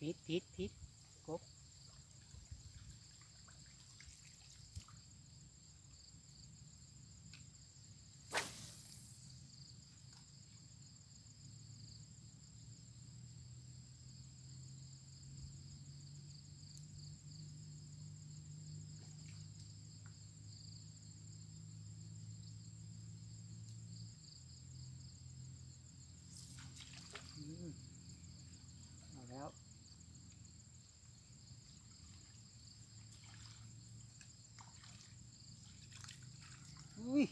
ຕິດ ຕິດ ຕິດ ກົບ. ອືມ ເອົາແລ້ວ. ອຸ້ຍ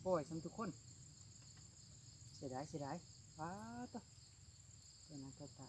ປ່ອຍຊ້ຳທຸກຄົນ ເສຍດາຍ ເສຍດາຍ. ປາດໂທ້ ຕົວນັ້ນຕົວຕາ.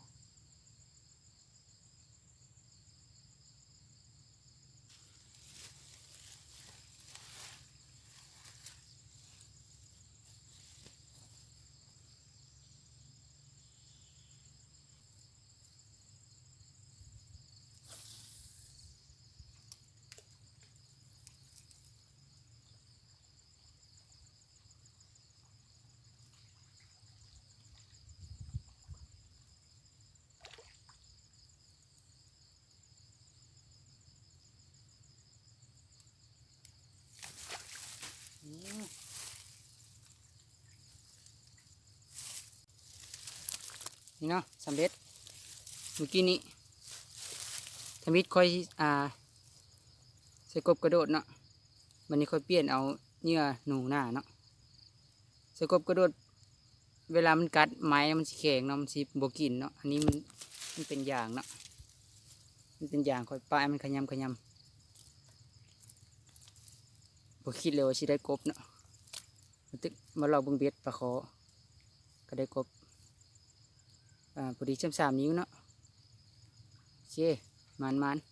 ອືມ ນີ້ເນາະ ສຳເລັດ. ມື້ກີ້ນີ້ທຳອິດຂ້ອຍ ອ່າ ໃສ່ກົບກະໂດດເນາະ, ບັດນີ້ຂ້ອຍປ່ຽນເອົາເຫຍື່ອໜູນາເນາະ. ໃສ່ກົບກະໂດດ ເວລາມັນກັດໄມ້ມັນຊິແຂງເນາະ, ມັນຊິບໍ່ກິນເນາະ. ອັນນີ້ມັນ ມັນເປັນຢາງເນາະ, ມັນເປັນຢາງ ຂ້ອຍປະໃຫ້ມັນຂະຫຍຳຂະຫຍຳ. ບໍ່ຄິດເລີຍວ່າຊິໄດ້ກົບເນາະ. ມາຕຶກ ມາລອກເບິ່ງເບັດປາຄໍ່ ກໍໄດ້ກົບ ອ່າ ພໍດີສ່ຳສາມນິ້ວເນາະ. ໂອເຄ ໝານໆ.